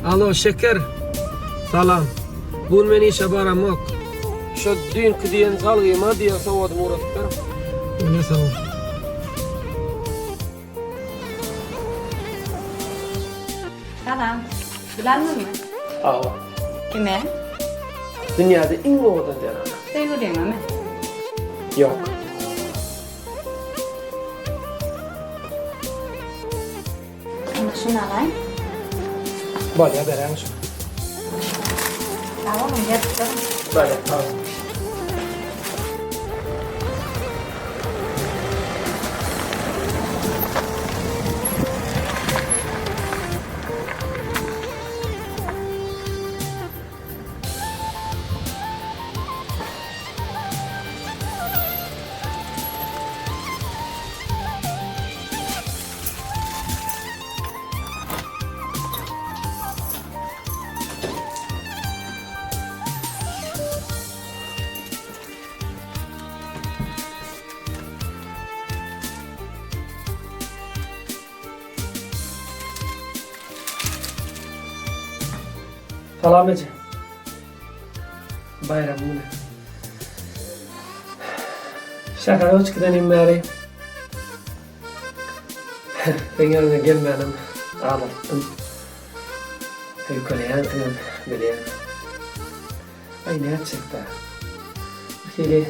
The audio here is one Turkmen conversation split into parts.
Alo, Şeker. Salam. Bu gün men işe baramok. Şo düýnki diýen salgyma diýen sowgadymy ugradyp ber. Öne sag bol. Salam. Bilalmyzmy? Hawa. Kime? Dünýäde iň owadan zenana. Söýgüliňemi? Ýok. Onda şuny alaýyn. Bolýar, beräýiň şuny. Sag boluň, berip duruň. Bolýar, sag boluň. Salam eje. Baýram güni. Şähere uçup gidenim bäri Seň ýanyňa gelmänem agladypdym. Öýkeleýänsiňem bilýän. Aý nätjek-dä. Birhili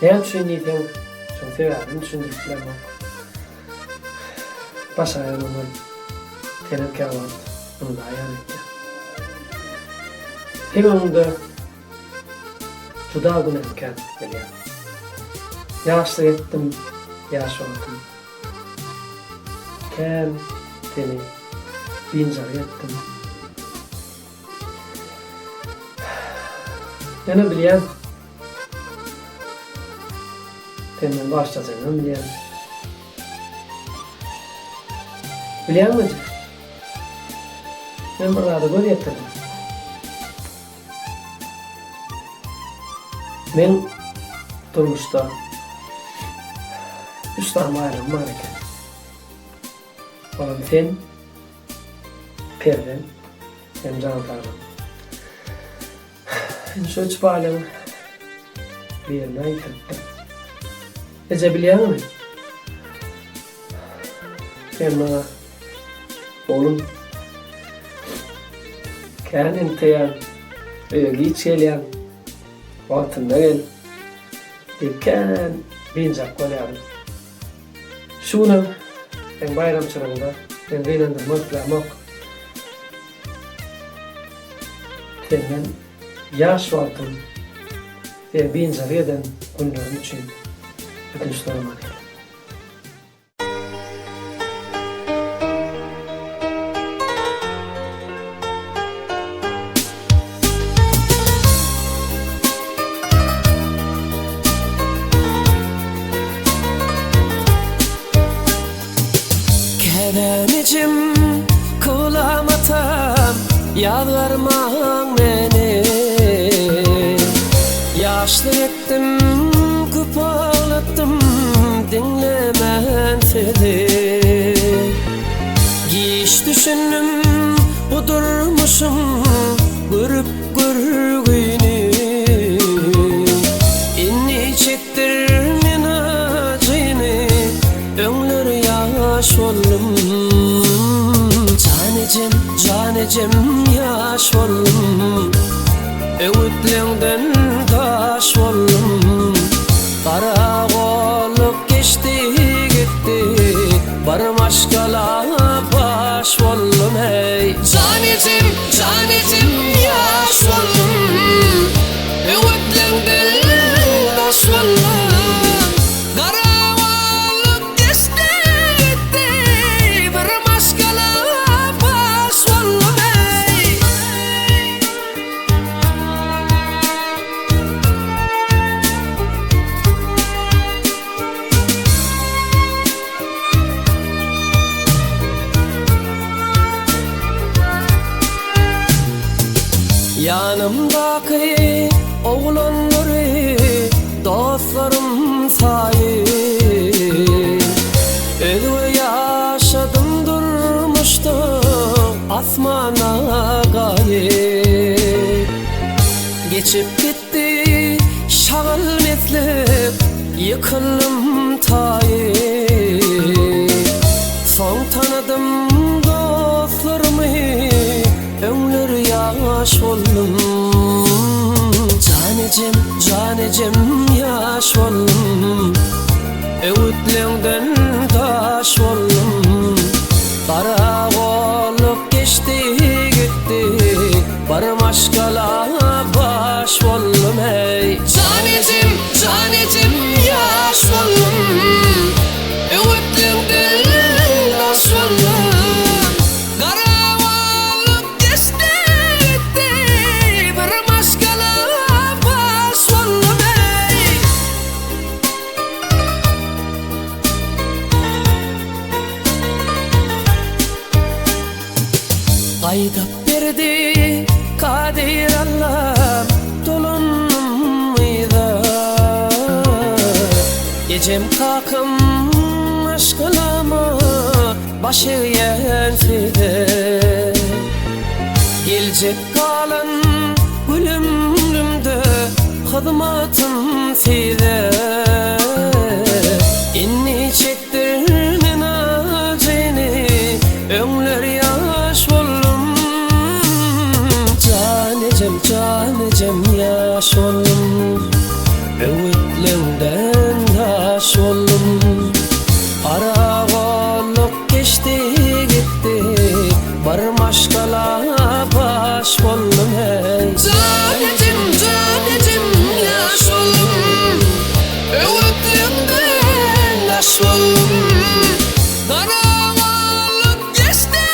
näme üçin diýseň, şoň sebäbini düşündirip bilemok. Baş aýagyňa bolup, senem käwagt ynjaýan ekýän. Seň öňüňde Juda günäkär bilýän. Ýaşlyk etdim ýaş wagtym. Kän seni biynjalyk etdim. Ýöne bilýän. Sen meni bagyşlajagňam bilýän. Bilýäňmi eje? Men bir zada göz ýetirdim. Meň durmuşda üç sany baýragym bar eken. Olam sen, perzent hem jan saglyk. Indi şu üç baýlygyň birini ýitiripdim. Eje bilýäňmi? Sen maňa Oglum, kän enteýäň, öýe giç gelýäň, wagtynda gel diýip kän biynjalyk bolýardym. Şu günem seň baýramçylygyňda seni gynandyrmak islämok. Senden ýaş wagtym seni biynjalyk eden günlerim üçin ötünç soramaly geldim. Käbäm ejem, kylam atam, ýazgarmaň meni. Ýaşlyk etdim, köp aglatdym, diňlemän sizi. Giç düşündim bu durmuşyň görüp görgüni. Indi çekdirmen ajyny, öňler ýaş boldum. Jan ejem, jan ejem ýaş boldum. Öwütleňden daş boldum. Garagolluk geçdi gitdi, Bir maşgala baş boldum eý. Jan ejem, jan ejem ýaş boldum, Öwütleňden daş boldum. Garagolluk geçdi gitdi, Bir maşgala baş boldum eý. Ýanymdaky oglanlary dostlarym saýyp, Özge ýaşadym durmuşda. Ýykyldym taýy. Soň tanadym dostlarymy, Öňler ýaş boldum. Jan ejem, jan ejem ýaş boldum. Öwütleňden daş boldum. Garagolluk geçdi gitdi, Bir maşgala baş boldum eý. Jan ejem, jan ejem ýaş boldum, Öwütleňden daş boldum. Garagolluk geçdi gitdi, Bir maşgala baş boldum eý. Gaýdyp berdi Kadyr Allam dolandym yza. Ejem kakam maşgalama baş egýän size. Geljek galan gül ömrümde hyzmatym size. Indi çekdirmen ajyny, öňler ýaş boldum. Jan ejem, jan ejem ýaş boldum. Öwütleňden daş boldum. Garagolluk geçdi gitdi, bir maşgala baş boldum hey. Jan ejem, jan ejem ýaş boldum. Öwütleňden daş boldum. Garagolluk geçdi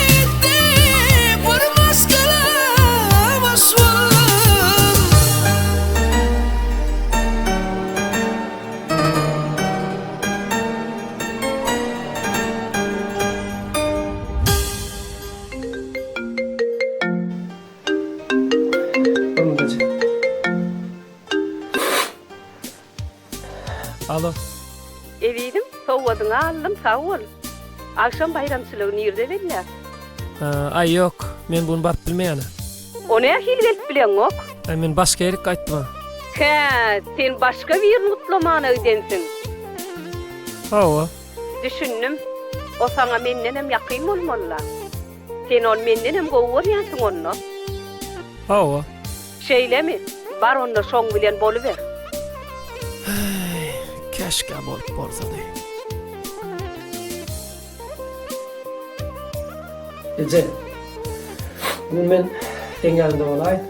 gitdi, bir maşgala baş boldum. Alo. Ezizim, sowgadyňy aldym, sag bol. Agşam baýramçylygy nirde belläs? Aý ýok, men bu gün baryp bilmeýän-ä. O nähili gelip bileňok? Aý men başga ýerik gaýtdym-a. Hä, sen başga birini gutlamana gidensiň. Hawa. Düşündim. O saňa mendenem ýakyn bolmaly-la. Sen ony mendenem gowy görýänsiň onda. Hawa. Şeýlemi? Bar onda şoň bilen boluber. Häý, käşgä bolup bolsady. Eje, bu gün men seň ýanyňda bolaýyn.